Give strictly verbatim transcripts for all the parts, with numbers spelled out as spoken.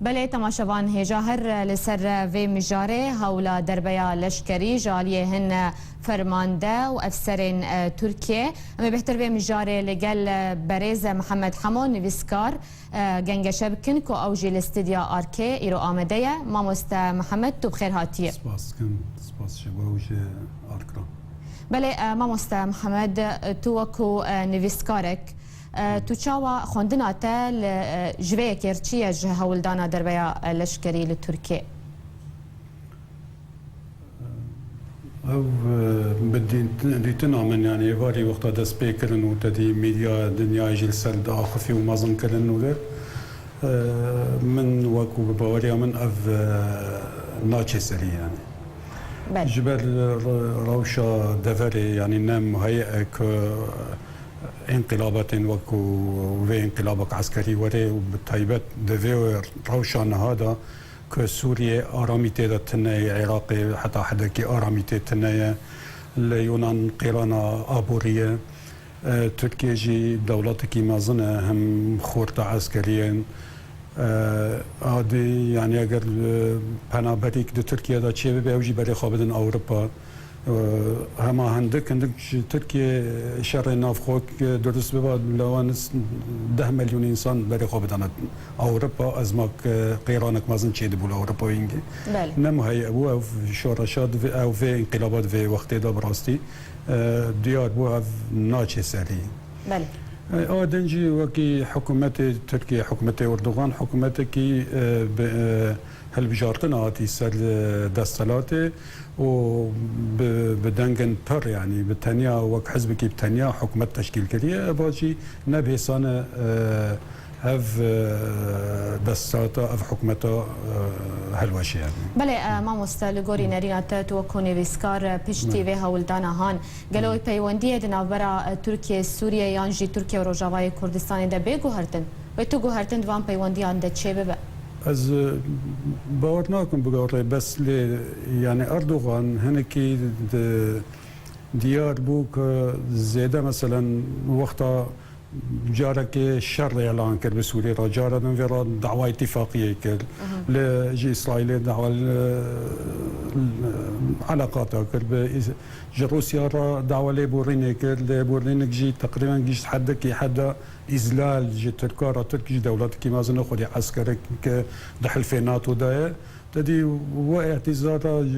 Belê, temaşevan hêja her li ser vê mijarê hewla derbeya leşkerî ji aliyê hin fermande û efserên, e, Tirkiyê. Em ê bêhtir vê mijarê li gel, e, berêz Mihemed Hemo, nivîskar, e, gengeşe bikin ku ew jî li stûdya Arkê îro amade ye. Mamoste Mihemed, tu bi xêr hatiye. Spas dikim, spas ji we û ji Arkra. Belê, e, mamoste Mihemed, e, tu wekû, e, nivîskarek, e, tu çawa xwendina te li, e, ji vê yekê re çi ye ji hewldana derbeya, e, leşkerî li Tirkiyê? Ev, e, bi dît-, dîtina min, yanî êvarî wexta dest pê kirin û te dî medya dinyayê jî li ser diaxifî û mezin kirin û de, e, min wekû bi baweriya min ev, e, naçe serî yanî. Belê. Ji ber re-, rewşa deverê, yanî ne muheyê e ku înqîlabatên wekû vê înqîlabek eskerî were û bi taybet di vê rewşa niha de ku Sûriyê aramî tê de tune ye, Iraqê heta hedekî aramî tê tune ye, li Yunan qêrana aborî ye. E, Tirkiye jî dewletekî mezin e, hem xorta eskerî ye. E, adî, yanî eger, e, penaberîk di Tirkiye de çêbibe, ew jî berê xwe bidin Ewropa. E, hema hindik, hindik ji Tirkiye şerê navxwe dirust biba, li wan deh milyon însan berê xwe bidana Ewropa, ezma qêranek mezin çêdibû li Ewropa yîngê. Belê. Ne muheyê bû ev şoreşa, di vê, ew vê înqîlaba di vê wextê de bi rastî, e, diyar bû ev naçe serî. Belê. E, a din jî wekî hikûmetê Tirkiye, hikûmetê Erdogan, hikûmetekî, e, bi, e, hilbijartina hatî ser, e, desthilatê û bi, bi dengên pir, yanî bi tenya, wek hizbekî bi tenya hikûmet teşkîl kiriye. Eva jî ne bi hêsan e, e, ev, e, desthilata, ev hikûmeta, e, hilweşiye. Belê, e, mamoste, li gorî nerîna te, tu wekû nivîskar, e, piştî vê hewldana han, gelo wê peywendiyê di navbera, e, Tirkiye, Sûriye yan jî Tirkiye û Rojavayê Kurdistanê de bê guhertin? Wê tu guhertin di van peywendiyan de çêbibe? Ez, e, bawer nakim bigere, bes lê, yanî Erdogan hinekî di, diyar bû ku zêde, meselen, wexta carekê şer îlan kir bi Sûriyê re, cara din vê re dawa îtîfaqiyê kir. Aha. Li, ji Îsraîlê dawa li, li, eleqata kir, bi Îs-, ji Rûsya re dawa lêborînê kir, lêborînek jî teqrîben gihîşt hedekî heda îzlal ji Tirka re, Tirk jî dewletekî mezin e, xwedî eskerek di hilfê NATO de ye. Te dî we îhtîzara, e,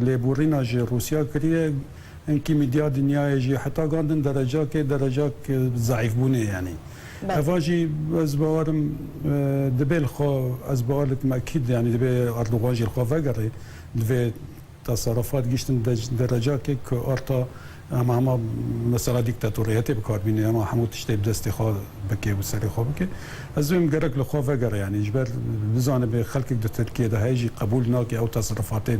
lêborîna ji Rûsya kiriye, hinkî medya dinyayê jî heta gandin derecakê, derecak, e, zeîfbûnê yanî. Belê. Eva jî ez bawerim, e, dibê li xwe, ez bawer dikim ekîd, yanî dibê Erdogan jî li xwe vegerê, divê teserrufat gihîştin de-, derecakê ku orta hema hema mesela dîktatoriyetê bi kar bîne, hema hemû tiştê bi destê xwe bike û serê xwe bike. Ez dibêm gerek li xwe vegere, yanî ji ber bizanibe xelkek di Tirkiye de heye jî qebûl nake ew teserrufatên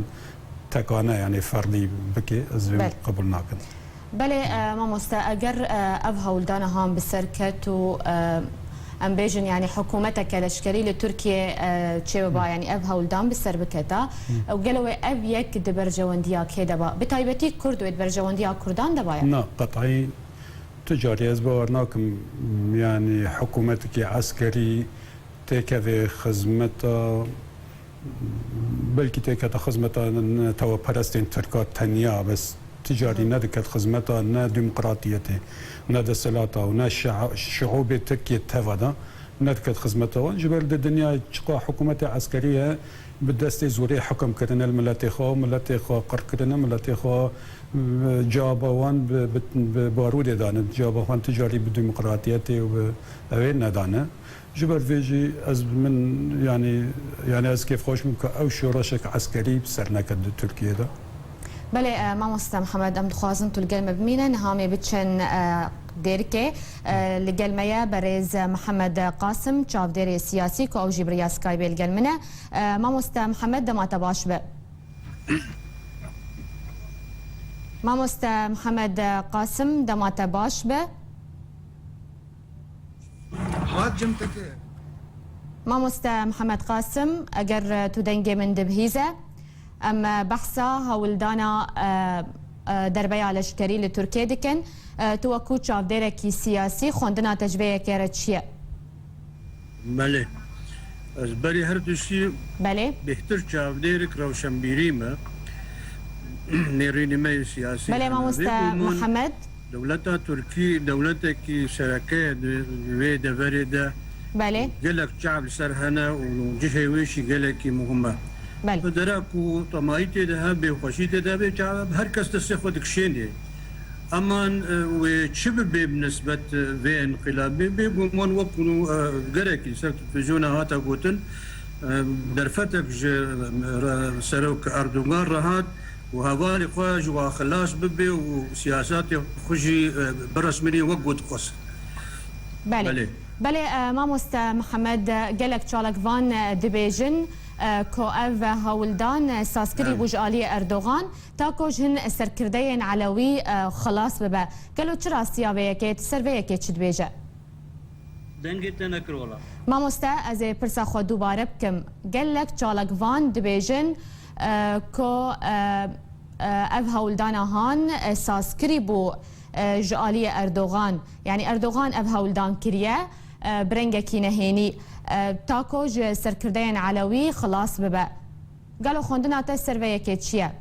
tekane, yanî ferdî bike, ez dibêm Belê. qebûl nakim. Belê, e, mamoste, eger, e, ev hewldana han bi ser ket û, e, em bêjin, yanî hikûmeteke leşkerî li Tirkiye, e, çêbiba, yanî ev hewldan bi ser biketa, ew gelo wê ev yek di berjewendiya kê de ba? Bi taybetî Kurd wê di berjewendiya Kurdan de ba ya? Na, qet'î tu carî ez bawer nakim, yanî hikûmetekî eskerî têkeve xizmeta, belkî têkete xizmeta neteweperestên Tirka tenya, bes ti carî nediket xizmeta ne demokratiyetê, ne desthilata û ne şia-, şiûbê Tirkiyê teva de nediket xizmeta wan. Ji ber di dinyayê çiqa hikûmetê eskerî ye, bi destê zorê hikim kirine li miletê xwe, miletê xwe qir kirine, miletê xwe, e, caba wan bi, bi, bi barûdê dane, caba wan ti carî bi demokratiyetê û bi ewê nedane. Ji ber vê jî ez, min, yanî, yanî ez kêfxweş bûm ku ew şoreşek eskerî bi ser neket di Tirkiyê de. Belê, e, mamoste Mihemed, em dixwazin tu li gel me bimîne. Niha em ê biçin, e, Dêrikê, e, li gel me ye berêz Mihemed Qasim, çavdêrê siyasî, ku ew jî bi riya Skypeê li gel min e. E, mamoste Mihemed, dema te baş be. Mamoste Mihemed Qasim, dema te baş be. Hat cem te ke. Mamoste Mihemed Qasim, eger tu dengê min dibihîze, em behsa hewldana, e, e, derbeya leşkerî li Tirkiyê dikin. E, tu wekû çavdêrekî siyasî, xwendina te ji vê yekê re çi ye? Belê. Ez berî her tiştî Belê. bêhtir çavdêrik rewşenbîrî me. Nêrînî me yê siyasî Belê, hene. Mamoste Vê guman Mihemed. Dewleta Tirkî dewletekî sereke ye di vê deverê de. Belê. Gelek çav li ser hene û cihê wê jî gelekî muhim e. Belê. Bi dera ku temahî tê de hebe, xweşî tê de hebe, çav her kes destê xwe dikişênê. Eman, e, wê çi bibe bi nisbet, e, vê enqilabê? Bêguman wek ku, e, gerekî ser televîzyona hate gotin, e, derfetek ji, e, re-, Serok Erdogan re hat û hevalê xwe ji wan xilas bibe û siyasatê xwe jî, e, biresmînî wek ku dixwest. Belê. Belê. Belê, e, mamoste Mihemed, e, gelek çalakvan, e, dibêjin, e, ku ev hewldan, e, sazkirî Em. bû ji aliyê Erdogan. Ta ku ji hin serkirdeyên Elewî, e, xilas bibe. Gelo çi rastiya vê yekê, tu ser vê yekê çi dibêje? Dengê te nekir wela. Mamoste, ez ê pirsa xwe dubare bikim. Gelek çalakvan dibêjin, e, ku, e, e, ev hewldana han, e, sazkirî bû, e, ji aliyê Erdogan. Yanî Erdogan ev hewldan kiriye, e, bi rengekî nehênî, e, ta ku ji serkirdeyên Elewî xilas bibe. Gelo xwendina te ser vê yekê çi ye?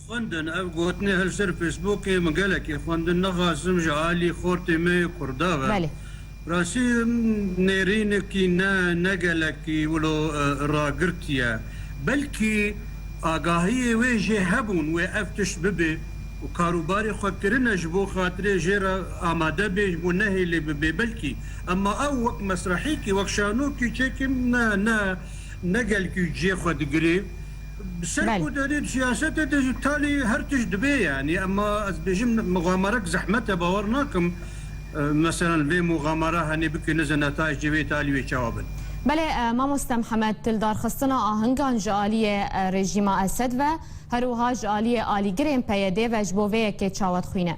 Xwendin, ev gotinê her ser Facebookê min gelekî xwendin, nexasim ji alî xortê me yê Kurda ve. Belê. Rastî, nêrînekî ne, ne gelekî wilo, e, ragirtiye. Belkî agahiyê wê jê hebûn, wê ev tişt bibe û karûbarê xwe kirine ji bo xatirê jê re amade bê, ji bo nehêlê bibe belkî. Emma ew wek mesrehîkî, wek şanokî çêkim ne, ne, ne gelkî cihê xwe digirê. Bi ser Belê. ku derê di siyasetê de jî talî her tişt dibe, yanî, emma ez bêjim muxamarek zehmet e, bawer nakim, e, meselan vê muxamara henê bike, nizane ta ji vê talî wê çawa bin. Belê, e, mamoste Mihemed, tu li darxistina ahingan ji aliyê, e, rejîma Esed ve, her wiha ji aliyê alîgirên P Y D ve ji bo vê yekê çawa dixwîne?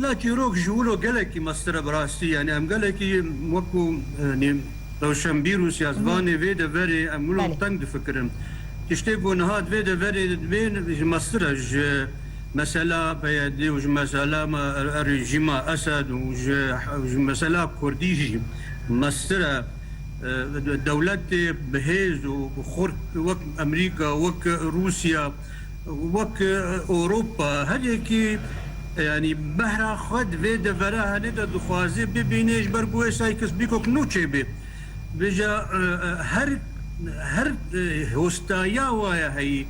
La çîrok ji wilo gelekî mestir e bi rastî, yanî em gelekî wekû, yanî rewşenbîr û siyasvanê vê deverê em wilo Belê. teng difikirin. Tiştê ku niha di vê deverê dibên ji mestir e, ji mesela P Y D û ji mesela me, er-, er-, rejîma Esed û ji, ji mesela Kurdî jî mestir e. E, de-, dewletê bi hêz û xurt wek Amerîka, wek Rûsya, wek, e, Ewropa, her yekî, e, yanî behra xwe di vê devera henê de dixwaze bibîne, ji ber ku wê Sykes-Picot nû çêbe. Vêca, e, e, her, her, e, hostaya waye heyî,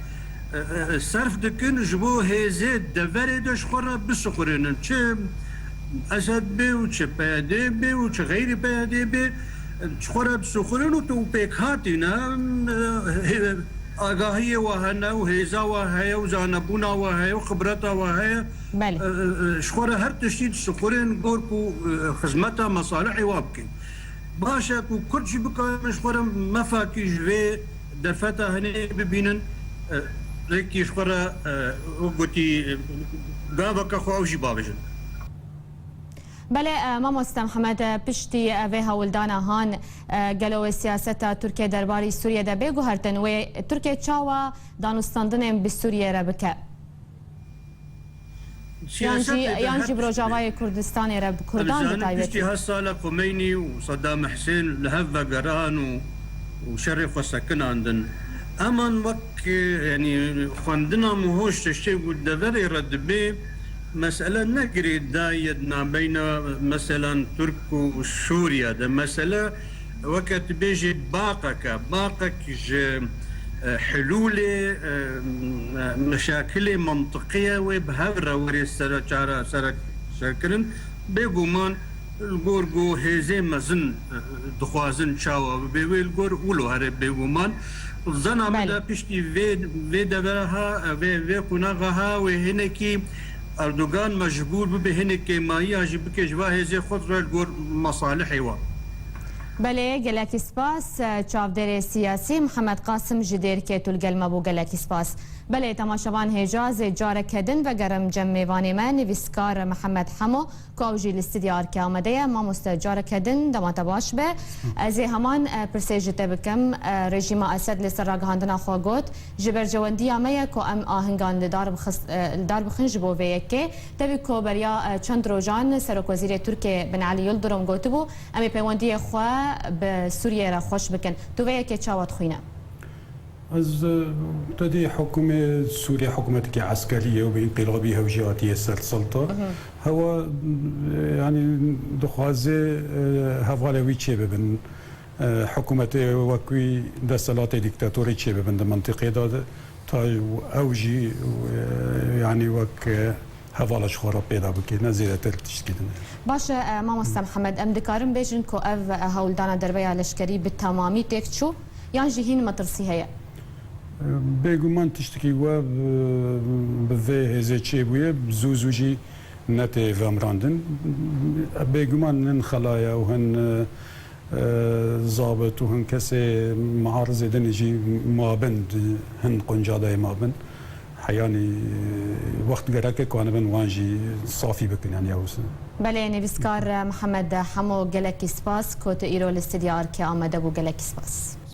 e, e, serf dikin ji bo hêzê deverê de ji xwe re bisixurînin. Çi Esed bê û çi P Y D bê û çi xeyrî P Y D bê, ji xwe re disuxurin û tu pêkhatî ne, e, agahiyê we hene û hêza we heye û zanebûna we heye û xibreta we heye. Belê. E, e, e, ji xwe re her tiştî disuxurin gor ku, e, xizmeta mesalihê we bikin. Baş e ku Kurd jî bikarin ji xwe re mefakî ji vê derfeta henê bibînin, e, rêkî ji xwe re, e, wek gotî, e, gaveke xwe ew jî bavêjin. Belê, e, mamoste Mihemed, e, piştî, e, vê hewldana han, e, gelo wê siyaseta Tirkiye derbarî Sûriye de bê guhertin, wê Tirkiye çawa danûstandinên bi Sûriye re bike? Yan jî, Siyaseta yan jî bi Rojavayê Kurdistanê re bi Kurdan bi taybetî. Em zanin piştî heft sala Xumeynî û Saddam Husên li hev vegeran û, û şerê xwe sekinandin. Eman wek, e, yanî xwendina min hoş tiştê ku deverê re dibê, mesele ne girêdayî ye di nabeyna, meselan, Tirk û Sûriye de. Mesele weke tu bêjî baqek e, baqek ji, e, hilûlê, e, meşakilê mantiqî ye, wê bi hev re werê sere çare, sere, serkirin. Bêguman li gor ku hêzê mezin, e, dixwazin çawa bibe, wê li gor wilo here bêguman. Zana min Belê. de piştî vê, vê devera ha, vê, vê qonaxa ha, wê hinekî Erdogan mecbûr bibe hinek kêmayiya jî bike ji va hêzê xwe re li gor mesalihê we. Belê, gelekî spas, e, çavdêrê siyasî Mihemed Qasim ji Dêrikê tu li gel me bû, gelekî spas. Belê, temaşevan hêja ez ê careke din vegerim cem mêvanê me, nivîskar Mihemed Hemo, ku ew jî li stûdya erkê amade ye. Mamoste, careke din dema te baş be. Ez ê heman, e, pirsê ji te bikim. E, rejîma Esed li ser ragihandina xwe got, ji berjewendiya me ye ku em ahingan li dar bixis-, e, li dar bixin ji bo vê yekê. Tevî ku beriya, e, çend rojan Serokwezîrê Tirkiyê Bin Elî Yildirim gotibû, em ê peywendiyê xwe bi Sûriyê re xweş bikin. Tu vê yekê çawa dixwîne? Ez, e, te dî hikûmê Sûriyê hikûmetekî eskerî ye û bi înqilabî hewjî hatiye ser silta. Hewa, e, yanî dixwaze, e, hevalê wî çêbibin. E, hikûmetê wek wî desthilatê dîktatorî çêbibin di mintîqê de, ta ew jî, e, yanî wek, e, hevala ji xwe re pêda bike, ne zêdetir tiştkî din e. Baş e, mamoste Mihemed, em dikarin bêjin ku ev, e, hewldana derve ya leşkerî bi temamî têk çû, yan jî hîn metirsî heye? Bêguman tiştekî we bi, bi vê hêzê çêbûye, zû zû jî netê vemirandin. Bêguman hin xelaya û hin, e, zabit û hin kesê miarizê din jî mabin, hin quncadayê mabin. Heyanî, e, wext gerek e ku anibin wan jî safî bikin, yanî ew. Belê, nivîskar Mihemed Hemo, gelekî spas ku tu îro li stûdya Arkê amade bû. Gelekî spas.